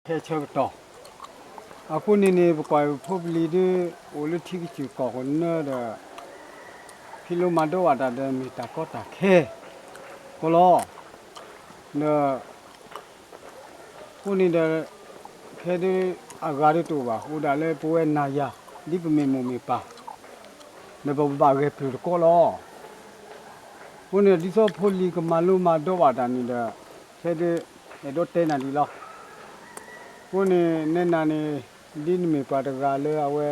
ခဲဆၢကတီၢ်, အဃိန့ၣ်န့ၣ် ပကွၢ်ဖိပလံၤဒ် အိၣ်လၢထံကစၢၢ်ကီၢ်ကနၢဒီး ဖံးလိမၤဒိးဘၣ်တၢ်ဒီးမ့ၢ်တၢ်ကီတၢ်ခဲကီလီၤ. ဒီး အဃိန့ၣ်ဒီး ခဲဒ်အဂၤဒ်တအိၣ်ဘၣ် အိၣ်ဒၣ်လၢပဝဲနၤယၤ ဒ်ပမ့ၢ်မိၢ်မ့ၢ်ပၢ် ဒီးပဘၣ်ဂဲၤပျုၢ်တကီလီၤ. အဃိန့ၣ် ဒ်သိးဖိလံၤကမၤလိမၤဒိးဘၣ်တၢ်န့ၣ်ဒီး ခဲဒ် အဲၣ်ဒိးတဲနၤဒ်လီၤ. အဃိန့ၣ် နဲနၤန့ၣ် ဒ်နမ့ၢ်ပှၤတဂၤလၢအဝဲ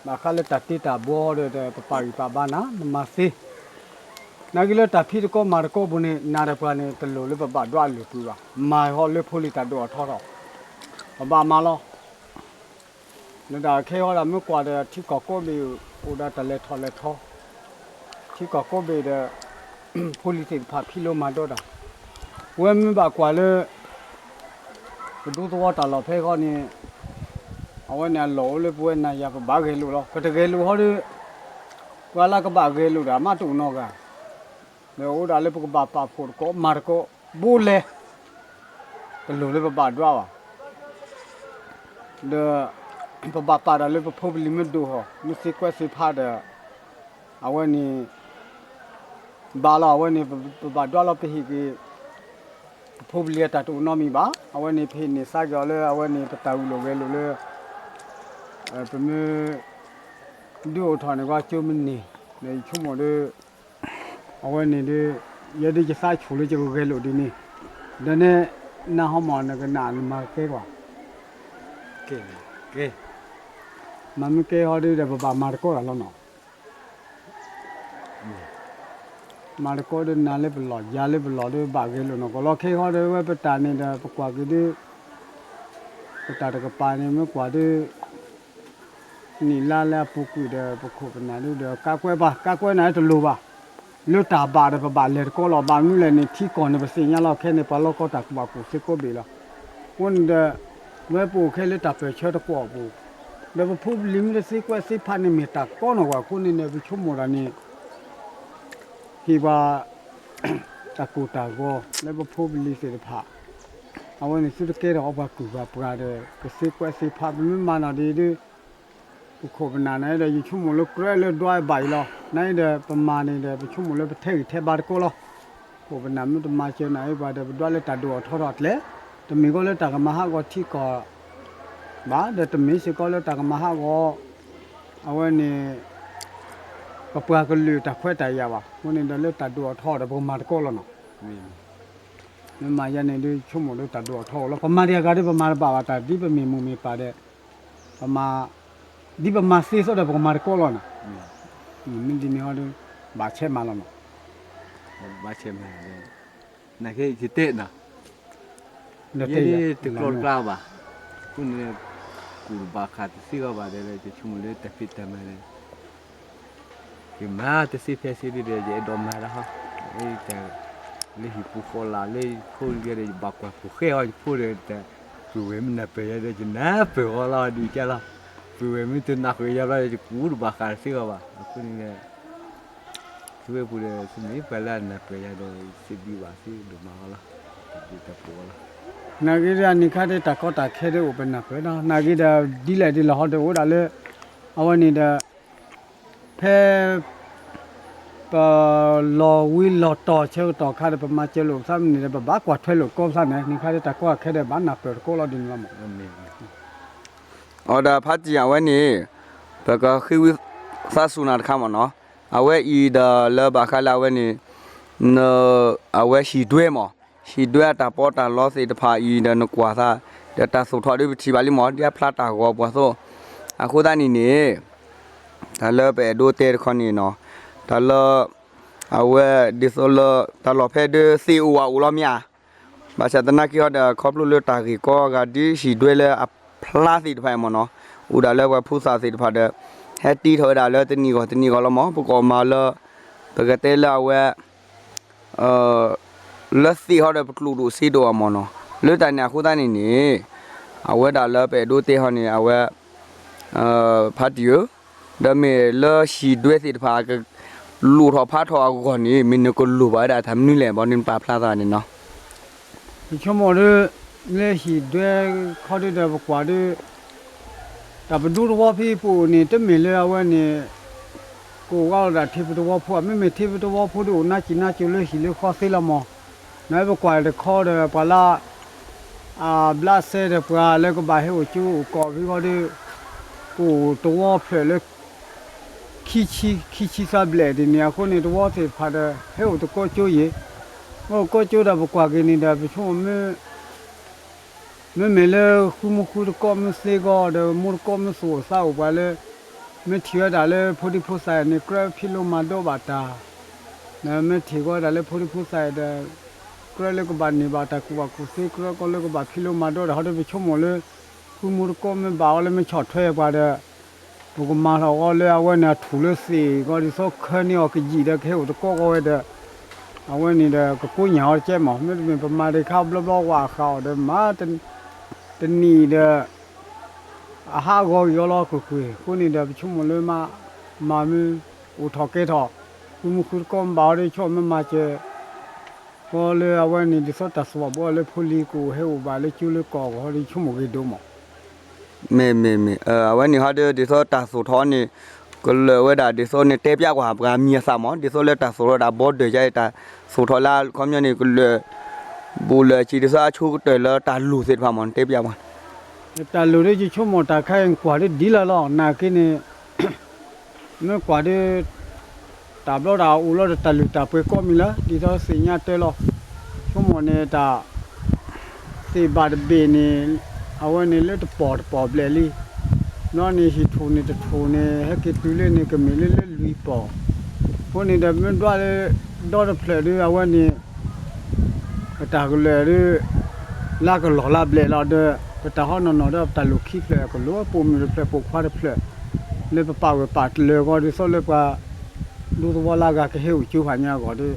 ဘၣ်ဃးလၢတၢ်တ့တၢ်ဘှီဒီး ပပာ်ဂံၢ်ပာ်ဘါနၤ နမၤသ့ နာ်က့လၢတၢ်ဖံးတကီမၤတကီပူၤန့ၣ် နၤဒီးပှၤန့ၣ် တလိၣ်လၢပဘၣ်ဒွးအလုၢ်အပှ့ၤဘၣ်. မၤဟီလၢဖိလံၤတၢ်ဒိၣ်ထီၣ်ထီထီၣ် ပဘၣ်မၤလီၤ. လၢတၢ်ခဲအံၤဒီးမ့ၢ်ကွၢ်ဒီး ထံကီၢ်ကိးဘ့ၣ်အိၣ်ဒီးတၢ်လဲၤထီၣ်လဲၤထီ, ထံကီၢ်ကိးဘ့ၣ်ဒီး ဖိလံၤသ့ၣ်တဖၣ်ဖံးလိမၤဒိးတၢ်, ပဝဲမ့ၢ်ဘၣ်ကွၢ်လၢ ပဒူသဝီတၢ်လီၢ်ဖဲဃီန့ၣ် အဝဲန့ၣ်အလီၢ်အိၣ်လၢပဝဲနၤယၤ ပဘၣ်ဂဲၤလိာ်လီၤ. ပတဂဲၤလိာ်ဟီဒီး ပှၤလၢကဘၣ်ဂဲၤလိာ်တၢ်မးတအိၣ်နီတဂၤ, ဒီးအိၣ်ဒၣ်လၢပကဘၣ်ပာ်ဖှိၣ်တကိးမၤတကိး ဘိလဲၤ တလိၣ်လၢပဘၣ်ဒွးဘၣ်. ဒီး ပဘၣ်ပာ်တၢ်လၢပဖိပလံၤမ့ၢ်ဒိၣ်ဟီၣ် မ့ၢ်သ့ကွဲးသ့ဖးဒီး အဝဲန့ၣ် ဘၣ်လီၤ. အဝဲန့ၣ် ပဘၣ်ဒွးလီၤ ပဟ့ၣ်က့ၤ ပဖိပလံၤအတၢ်တအိၣ်နီတမံၤဘၣ်. အဝဲန့ၣ် ပဟ့ၣ်န့ၢ်သါက့ၤအီၤလၢ အဝဲန့ၣ် ပတၢ်ဂုာ်လိာ်ဂဲၤလိာ်လၢ ပမ့ၢ် ဒုးအိၣ်ထီၣ်န့ၣ် ကွၢ်ကၠိမ့ၢ်န့ၢ် ဒီးယဆိကမိၣ်ဒီး အဝဲန့ၣ်ဒီး ယဲဒ်ယသးဆူၣ်လၢယကဂဲၤလိာ်ဒ်န့ၣ် ဒီးနဲ နဟီမီၢ်နကနၣ်နမၤကဲကွၢ် မၤမ့ၢ်ကဲဟီဒ်ဒီး ပဘၣ်မၤတကိးတၢ်လီၤနီၤ. မၤတကိးဒီးနၤလၢပလီၢ် ယၤလၢပလီၢ်ဒီး ဘၣ်ဂဲၤလိာ်နီၢ်ကီၢ်လီၤ. ခဲဟီဒီး ဝဲပတၢ်န့ၣ်ဒီး ပကွၢ်က့ၤဒီး ပတၢ်တကပၤန့ၣ် မ့ၢ်ကွၢ်ဒီး နံၣ်လါလၢအပူၤကွံာ်ဒီး ပခိၣ်ပနၢ်ဒ်ဒီး ကးကွဲးဘၣ် ကးကွဲးနၤတလိၣ်ဘၣ်. လၢတၢ်ဘၣ်ဒီး ပဘၣ်လဲၤတကိးလီၤ. ဘၣ်မနုၤလဲၣ်န့ၣ် ထံကီၢ်န့ၣ် ပသ့ၣ်ညါလီၤ ခဲန့ၣ် ပှၤလီၢ်ကီတၢ်ကူၣ်ဘၣ်ကူၣ်သ့ကိးဘ့ၣ်လီၤ. အဃိန့ၣ်ဒီး ဝဲပအိၣ်ခဲလၢတၢ်ပၢၢ်ဆၢတကွီၢ်အပူၤ ဒီးပဖိပလံၤမ့ၢ်တသ့ကွဲးသ့ဖးန့ၣ် မ့ၢ်တၢ်ကီနီၢ်ကွၢ်အဃိန့ၣ်ဒီး ပဆိကမိၣ်တၢ်န့ၣ် ဟ့ၣ်ပှၤ တၢ်ကိၢ်တၢ်ဂီၤလၢပဖိပလံၤသ့ၣ်တဖၣ် အဝဲန့ၣ်သုတကဲထီၣ်အီၤပှၤကုၢ်ပှၤပှၤဒီး ကသ့ကွဲးသ့ဖး ပမ့ၢ်မၤနီၣ်ဒ်ဒီး ပခိၣ်ပနၢ်န့ၣ်ဒီး ယဆိကမိၣ်လၢကြၢးလၢဒွးဘၣ်အံၤလီၤ. နာ်အံၤဒီး ပမၤန့ၣ်ဒီး ပဆိကမိၣ်လၢပထဲဂံၢ်ထဲဘါတကိးလီၤ. ခိၣ်ပနၢ်မ့ၢ်တမၤစၢၤနၤအံၤပှၤဒီး ပဒွးလၢတၢ်ဒိၣ်အထီထီၣ်အကျဲ, တမ့ၢ်ကီလၢတၢ်ကမၤဟးဂီၤထံကီၢ် ဘၣ်, ဒီးတမ့ၢ်စ့ၢ်ကီးလၢတၢ်ကမၤဟးဂီၤ အဝဲန့ၣ် ပပှၤကလုာ်တၢ်ခွဲးတၢ်ယာ်ဘၣ်. အဃိန့ၣ်ဒီးလၢတၢ်ဒိၣ်အထီဒီး ပကမၤတကိးလီၤနီၤ. မ့ၢ်မၤယၤန့ၣ်ဒ်ဆိကမိၣ်ဒီးတၢ်ဒိၣ်အထီလီၤ. ပမၤတဂၤဂၤဒီး ပမၤတဘၣ်ဘၣ်တၢ် ဒ်ပမ့ၢ်မိၢ်မ့ၢ်ပၢ်ဒီး ပမၤ ဒ်ပမၤသ့သိးဒီး ပကမၤတကိးလီၤနီၤ. မ့ၢ်ဒ်န့ၣ်ဟီဒီး ဘၣ်ဆဲးမၤလီၤနီၤ. ဘၣ်ဆဲးမၤ နာ်က့ယတဲနီၤ, ယဲဒ်တကျိၤတကျါဘၣ်, အဃိန့ၣ် ကူၣ်တဘၣ်ဃးတသ့အီၤဘၣ်ဒီး ယဆိကမိၣ်လၢတၢ်ဖံးတၢ်မၤဒီး ယမၤတသ့ဖဲသ့ဒ်ဒီး ယအဲၣ်ဒိးမၤလၢဟီ, လၢဟံၣ်ပူၤဃီလာ်လၢယဖိလံၤဒီး ယဘၣ်ကွၢ်ဖိၣ်ဃဲအီၤ ယဖိဒီး ပုၢ်ဝဲၢ်မ့ၢ်နၢ်ပၢၢ်ယၤဒီး ယနၢ်ပၢၢ်အီၤလီၤ ဒ်ကဲလီၤ. ပုၢ်ဝဲၢ်မ့ၢ်တနၢ်ဃုာ်ယၤဘျီ ယကူၣ်တဘၣ်ဃးတသ့အီၤဘၣ်. အဃိန့ၣ်ဒီး သုဝဲပူၤဒီး သုမ့ၢ်ပှၤလၢအနၢ်ပၢၢ်ယၤဒီး သုဒုးဘၣ်သုဒိၣ်မးအီၤလီၤ, တၢ်ပူၤတၢ်ပူၤအီၤလီၤ. နာ်က့ဒီး နံၤခါဒီးတၢ်ကီတၢ်ခဲဒီးအိၣ်ပနၢ်ပၢၢ်နီၤ, နာ်က့ဒီး ဒ်လဲၣ်ဒ်လဲၣ်ဟီဒီးအိၣ်ဒၣ်လၢ အဝဲန့ၣ်ဒီး ဖဲ ပလီၤဝံၤလီၤတီၤဆၢကတီၢ်ခါဒီး ပမၤစၢၤလိာ်ပသးမနုၤဒီး ပဘၣ်ကွၢ်ထွဲလိာ်ကီၢ်ပသးန့ၣ် နံၤခါဒီးတၢ်ကီတၢ်ခဲဒီး ဘၣ်နၢ်ပၢၢ်တကိးလီၤဒ်န့ၣ်လီၤမး. အီၤဒီးဖါတံၢ်အဝဲန့ၣ် ပကဃ့ဝံသးစူၤနၤတခါမ့ၢ်နီၤ, အဝဲအံၤဒီးလၢဘၣ်ဃးလၢအဝဲန့ၣ် အဝဲဟံၣ်ဒွဲမး, ဟံၣ်ဒွဲအတၢ်ပီးတၢ်လီသ့ၣ်တဖၣ်အံၤဒီးနကွၢ်သး ဒီးတၢ်သိၣ်ထီၣ်ဒ်ပထံၣ်ဘၣ်လံမး ဒ်အဖျါတၢ်ဂီၤပှၤသိး, အဃိသတးန့ၣ်န့ၣ် တၢ်လၢပအဲၣ်ဒိးတဲတခီန့ၣ်နီၤ, တၢ်လၢ အဝဲဒ်သိးလၢ တၢ်လီၢ်ဖဲဒၢသ့ၣ်အိၣ်ဝဲအိၣ်လီၤမ့ၢ်ဧါ, ဘၣ်ဆၣ်သနာ်က့ဟီဒီး ခီဖျိလၢတၢ်ဂ့ၢ်ကီအဂၤဒ်ဟံၣ်ဒွဲလၢအဖျါသ့ၣ်တဖၣ်အံၤမ့ၢ်နီၤ, အိၣ်ဒၣ်လၢပှၤဖိသၣ်သ့ၣ်တဖၣ်ဒီး ဟဲတ့ထီၣ်ဝဲဒၣ်လၢတနံၣ်ဂီၢ်တနံၣ်ဂီၢ်လီၤမး, ပကီၢ်မၤလၢ ပကတဲလၢအဝဲ လၢသ့ၣ်ဟီဒီးပကျိၣ်ဒိၣ်စ့ဒိၣ်အမ့ၢ်နီၤ, လၢတၢ်န့ၣ်အဃိသတးန့ၣ်န့ၣ် အဝဲဒၣ်လၢပအဲၣ်ဒိးတဲဟီန့ၣ် အဝဲ ဖါတံၢ်ဧၢ, ဒီးမ့ၢ်လၢဟံၣ်ဒွဲသ့ၣ်တဖၣ် ကလိၣ်ထီၣ်ဖးထီၣ်အဂီၢ်န့ၣ် မ့ၢ်နကလိၣ်ဘၣ်ဝဲဒၣ်တၢ်မနုၤလဲၣ် ဘၣ်န့ၣ်ပာ်ဖျါသးန့ၣ်နီၤ. ယဆိကမိၣ်ဒီး လၢဟံၣ်ဒွဲခီဒုဒီးပကွၢ်ဒု တၢ်ပဒူသဝီဖဲပအိၣ်န့ၣ် တမ့ၢ်လၢအဝဲန့ၣ် ကအိၣ်ဂၤလီၤဒၣ်ထံဖိသဝီဖိ မ့မ့ၢ်ထံဖိသဝီဖိဒုအိၣ်နါစံၣ်နါစိၤလၢဟံၣ်လၢဃီသ့လီၤမး. နဘၣ်ကွၢ်တခီဒီး ပှၤလၢ အဘျးစဲဒီးပှၤလၢကဘၣ်ဟဲအိၣ်ကၠိအိၣ်ကီၢ်ဖဲဃီဒီး ကအိၣ်သဝီဖျၢၣ်လၢ ခံဆံ ခံဆံသၢဘျဲၣ်ဒ်န့ၣ် အဃိန့ၣ် သဝီသ့ၣ်တဖၣ်ဒီး ဟဲအိၣ်သကိးကၠိယံၤ, အိၣ်သကိးကၠိဒီးပကွၢ်က့ၤန့ၣ်ဒီး ပဆိကမိၣ် မ့မ့ၢ်လၢဃုမူဃုသကိးမ့ၢ်သ့ဂီၢ်ဒီး မူသကိးမ့ၢ်သူၣ်အိၣ်သးအိၣ်ပှၤလၢ မ့ၢ်ထံၣ်ဝဲဒၣ်လၢဖိဒံဖိသၣ်အံၤန့ၣ် ကြၢးဖံးလိမၤဒိးဘၣ်တၢ်, ဒီးမ့ၢ်ထံၣ်ကီးဝဲဒၣ်လၢဖိဒံဖိသၣ်အံၤဒီး ကြၢးလၢကဘၣ်န့ၢ်ဘၣ်တၢ်ကူၣ်ဘၣ်ကူၣ်သ့ ကြၢးကီးလၢကဘၣ်ဖံးလိမၤဒိးဒီး ဟီဒီးပဆိကမိၣ်လၢ ဃုမူသကိးမ့ၢ်ဘၣ်အီၤလၢမ့ၢ်ဆီၣ်ထွဲပှၤဒီး ပကမၤထီၣ်အီၤလၢအဝဲန့ၣ်အထူၣ်လၢသ့ၣ်ဂီၤဒ်သိးခၢန့ၢ်အီၤကယံာ်ဒီးကဟဲအိၣ်သကိးဂီၤဝဲဒီး အဝဲန့ၣ်ဒီးကကိညၢ်အီၤတကဲမး မ့တမ့ၢ်ပမၤဒံးခါဘျီဘျီဝဲဃာ်အီၤဒီးမၤ တနံၣ်ဒီး အဟးဂီၤက့ၤအီၤလီၤကွ့ၢ်ကွ့ၢ် အဃိန့ၣ်ဒီးပဆိကမိၣ်လၢမၤ မၤမ့ၢ်အိၣ်ထီၣ်ကဲထီၣ် ဃုမူဃုသကိးမ့ၢ်ဘၣ်အီၤဒီးဆိကမိၣ်မ့ၢ်မၤစၢၤ ကီးလၢအဝဲန့ၣ် ဒ်သိးတၢ်သူၣ်ဘီၣ်ဘီလၢဖိလံၤကအိၣ်ဟဲအိၣ်ဘၣ်လၢကၠိလၢကီၢ်အဂီၢ်ဒီးဆိကမိၣ်ဂ့ၤဒိၣ်မး. မ့ၢ်မ့ၢ်မ့ၢ် အဝဲန့ၣ်ဟီဒီး ဒ်သိးတၢ်သူၣ်ထီၣ်န့ၣ် ကလၢာ်ဝဲဒၣ်ဒ်သိးန့ၣ် တဲပျးကွၢ်ပှၤမံၤအသးမး ဒ်သိးလၢတၢ်သူၣ်ထီၣ်ဒၣ်ဘီဒၢးယါအံၤ တၢ်သူၣ်ထီၣ်လၢခီပညီန့ၣ် ကလၢာ် ဘူးလၢာ်ဆံး ဒ်သိးအဆိကတၢၢ်လၢတၢ်လိၣ်သ့ၣ်တဖၣ်မး နတဲပျးပှၤ တၢ်လိၣ်ဒီးယဆိကမိၣ်တၢ်ခါအံၤကွၢ်ဒ်ဒ်လၢလီၤ နာ်က့န့ၣ် မ့ၢ်ကွၢ်ဒီး တၢ်ဘျီတၢ်အိၣ်လီၤဒီးတၢ်လုၢ်တၢ်ပှ့ၤကိးမံၤလၢ ဒ်သိးသ့ၣ်ညါတၢ်လီၤ. ဆိကမိၣ်န့ၣ်တၢ် သ့ၣ်ဘၣ်တဘ့ၣ်န့ၣ် အဝဲန့ၣ်လၢတပီၢ်တပီၢ်ဘျဲၣ်လံ. ဘျီန့ၣ်ဟံၣ်ထူၣ်န့ၣ်တထူၣ်န့ၣ် ဟဲက့ၤတုၤလၢန့ၣ် ကမ့ၢ်လၢလၢလွံၢ်ပီၢ်. အဃိန့ၣ်ဒီးမ့ၢ်ဒွးလၢ ဒီတဖျၢၣ်ဒီးအဝဲန့ၣ် ပတၢ်ကလၢာ်ဒီး လၢကလီၢ်လၢဘျဲၣ်လီၤဒီး ပတၢ်ဟီနီၢ်နီၢ်ဒီးပတၢ်လိၣ်ခံဖျၢၣ်ကလိၣ် ပိာ်မုၣ်တဖျၢၣ်ပိာ်ခွါတဖျၢၣ် လၢပပာ်ဂၢၢ်ပာ်ကျၢၤအဂီၢ် ဒ်သိးလၢပှၤ ဒူသဝီလၢအဂၤကဟဲအိၣ်ကၠိဖးညါအဂီၢ်ဒီး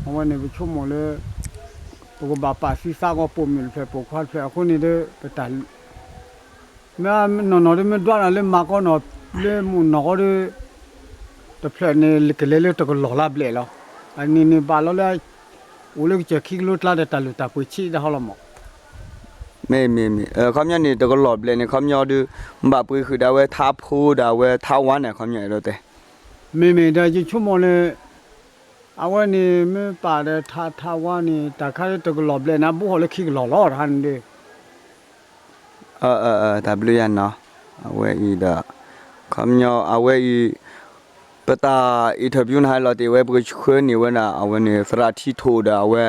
အဝဲန့ၣ်ပဆိကမိၣ်လၢ ပကဘၣ်ပာ်သံသးဂီၢ်ပိာ်မုၣ်တဖျၢၣ်ပိာ်ခွါတဖျၢၣ်အဃိန့ၣ်ဒီး ပတၢ် မ့ၢ်နီၢ်နီၢ်ဒီးမ့ၢ်ဒွးနၤလၢမၤကီနီၢ် လၢမုၢ်နီၢ်ဃီဒီး တဖျၢၣ်န့ၣ် ကလဲၤလၢတကလီၢ်လၢဘျဲၣ်လီၤ. အန့ၣ်န့ၣ်ဘၣ်လီၤလၢ အိၣ်လၢကစၢၢ်ခံကလိကျါဒီးတၢ်လုၢ်တၢ်ပှ့ၤဆံးတၢ်ဟီလီၤမး. မ့ၢ်မ့ၢ်မ့ၢ် ခီပညီန့ၣ် တကလီၢ်ဘျဲၣ်န့ၣ် ခီပညီဒီး ဘၣ်ပှ့ၤဃုာ်ဒၣ်ဝဲထါဖိဒၣ်ဝဲထါဝါန့ၣ် ခီပညီအဲၣ်ဒိးတဲ မ့မ့ၢ်ဒီးယဆိကမိၣ်လၢ အဝဲန့ၣ်မ့ၢ်ပာ်ဒီးထါထါဝါန့ၣ် တၢ်ခါလၢတကလီၢ်ဘျဲၣ်န့ၣ် အဘိဟီၣ်လၢခံကလီၢ်လီၤ တခါန့ၣ်ဒီး တၢ်ဘျုးယၤနီၤ, အဝဲအံၤဒီး ခီပညီအဝဲအံၤ ပတၢ် interview နဟဲလီၤတ့ၢ်ဝဲ ပကဆှၢန့ၢ်ဝဲဒၣ် အဝဲန့ၣ် သရၣ်ထံထိၣ်ဒီးအဝဲ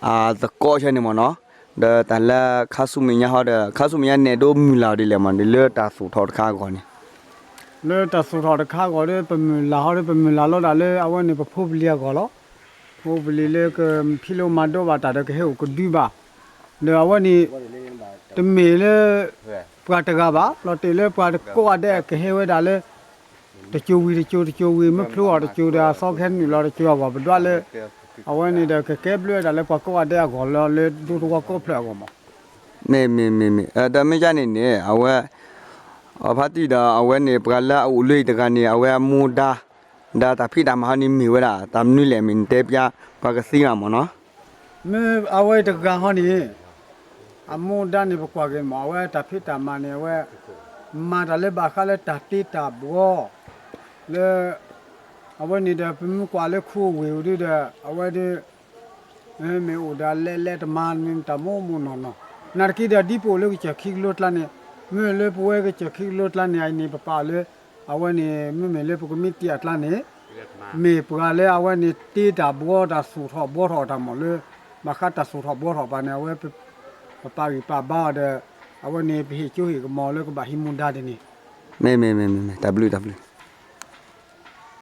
အသကိးဆၢန့ၣ်မ့ၢ်နီၤ, ဒီးတၢ်လၢခါဆူမဲာ်ညါဟီဒီး ခါဆူမဲာ်ညါနဲၣ်ဒိးမုၢ်လၢ်ဒ်လဲၣ်မး ဒ်လၢတၢ်သူၣ်ထီၣ်တခါအဂီၢ်န့ၣ် လၢတၢ်သူၣ်ထီၣ်တခါအဂီၢ်ဒီး ပမုၢ်လၢ်ဟီဒီး ပမုၢ်လၢ်လီၤဒၣ်လၢအဝဲန့ၣ်ပဖိပလံၤအဂီၢ်လီၤ. ဖိပလံၤလၢကဖံးလိမၤဒိးဘၣ်တၢ်ဒီးကဟဲအိၣ်ကဒုဘၣ်, ဒီးအဝဲန့ၣ် တမ့ၢ်လၢ ပှၤတဂၤဘၣ်, လီၤတ့ၢ်လၢပှၤကိးဂၤဒဲးကဟဲဝဲဒၣ်လၢ တစိၤဝံၤတစိၤ တစိၤဝံၤ မ့ၢ်ဖျိအီၤတစိၤဒီးအသီကဟဲနုာ်လီၤတစိၤအဂီၢ် ပဒွးလၢ အဝဲန့ၣ်ဒီးကကဲဘျုးဝဲဒၣ်လၢပှၤကိးဂၤဒဲးအဂီၢ်လီၤ လၢဒူသဝီကိးဖျၢၣ်အဂီၢ်မး. မ့ၢ်မ့ၢ်မ့ၢ်မ့ၢ် ဒီးမ့ၢ်ဒ်န့ၣ်န့ၣ် အဝဲ အဖါတံၢ်ဒီးအဝဲန့ၣ် ပှၤလၢအအိၣ်လၢအံၤတဂၤန့ၣ် အဝဲအမူဒါ ဒီးတၢ်ဖံးတၢ်မၤဟီန့ၣ်မ့ၢ်ဝဲဒၣ် တၢ်မနုၤလဲၣ်မ့ၢ်နတဲပျး ပှၤကသံဂၤမ့ၢ်နီၤ. မ့ၢ်အဝဲတဂၤဟီန့ၣ် အမူဒါန့ၣ်ပကွၢ်က့ၤမး အဝဲတၢ်ဖံးတၢ်မၤန့ၣ် အဝဲ မၤတၢ်လၢဘၣ်ဃးလၢတၢ်တ့တၢ်ဘှီ လၢ အဝဲန့ၣ်ဒီးပမ့ၢ်ကွၢ်လၢခူအဝ့ၢ်အူဒုဒီး အဝဲဒု မ့ၢ်အိၣ်ဒီးလဲၤလဲၤတမၤ မ့ၢ်တၢ်မိၢ်မိၢ်နီၢ်နီၢ် နာ်သက့ဒီးဒ်ပအိၣ်လၢကစၢၢ်ခံကလိကျါန့ၣ် မ့ၢ်လၢပဝဲကစၢၢ်ခံကလိကျါန့ၣ် အံၤန့ၣ် ပပာ်အီၤလၢ အဝဲန့ၣ် မ့မ့ၢ်လၢပကမံးတံာ်အကျါန့ၣ် မ့ၢ်ပှၤလၢအဝဲန့ၣ်တ့တၢ်ဘှီတၢ်သူၣ်ထီၣ်ဘှီထီၣ်တၢ်မးလၢ ဘၣ်ဃးတၢ်သူၣ်ထီၣ်ဘှီထီၣ်ပှၤန့ၣ် အဝဲ ပပာ်ဂံၢ်ပာ်ဘါအီၤဒီး အဝဲန့ၣ်ပဟ့ၣ်ကၠိဟ့ၣ်ကမီၤလၢကဘၣ်ဟံးမူဒါဒ်န့ၣ် မ့မ့ၢ်မ့မ့ၢ် တၢ်ဘျုးတၢ်ဘျုး